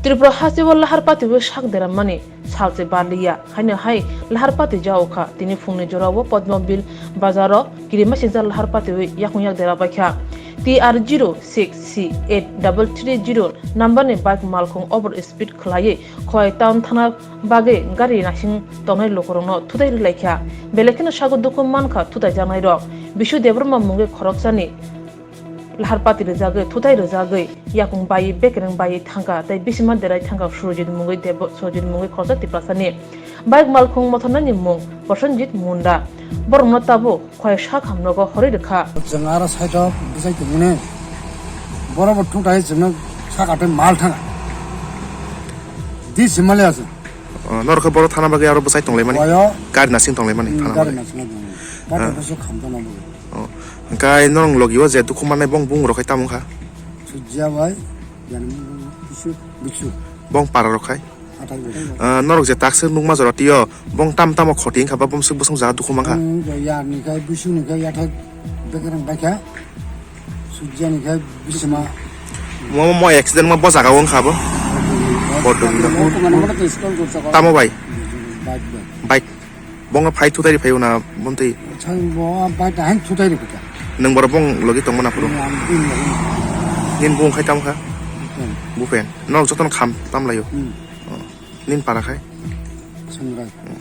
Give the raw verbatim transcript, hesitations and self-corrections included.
Tripura hasteo lahar patiwi sak deramani salse barliya, haino hai lahar pati jaokha. Tini phungni jorao Padmabil bazaro kirima sinsa lahar patiwi yakung yak dera baikha. T R zero six C eight double three zero number ni bike malkhung over speed khlaiwi Khowai town thana bagwi gari nasing tongnai lukurokno thutai rwlaikha. Belai kheno sago dukhu mankha thutai jaknairok. Bisu Debbarma mungwi khoroksani lahar pati rwjagwi, thutai rwjagwi, yakung bai bekereng bai thangkha tei bisima derai thangkha Surjit mungwi Deb-, Surjit mungwi khoroksa Tiprasani. Bike malkhung mothornani mung Prosenjit Munda. Borokno tabuk Khowai sak hamnogo horwi rwkha. Chwng aro side o bwsai tongmani. Borok bo thung tai chwngno saka tei mal thanga. Di simali ase. O, norok khe borok thana bagwi aro bwsai tonglaimani? Oyo. Gari nasing tonglaimani Hmm, thana gari bagwi? Nasing tonglaimani. Gari Ah. Bwsai khamtana bagwi. O, hwnkhe norok logi o je dukhu mannai bong bung rok khai tamo wngkha? Sujya bai, yani bisu, bisu. Bong para rok khai? Athai bai. Ah, norok je takswk nukma jora tio, bong tam tamo khoti wngkha ba bumswk bwswk jaga dukhu mankha? Hmm, ya ni khai, bisu ni khai, yathai bekereng baikha. Sujya ni khai, bisima. Mo, mo accident ma bo jaga o wngkha bo? Bodum da. Tamo bai? Bike bai. Bike. Bongno phai thutai ri phai na bontwi. Chang bo bai ta han thutai ri kha. Nwng borok bong logi tongma na phuru. Ang din logi. Nin bung khai tam kha? Bupen. Bupen. Nok jotono kham tam laio. Hmm. Oh. Nin para khai? Sangrai. Hmm.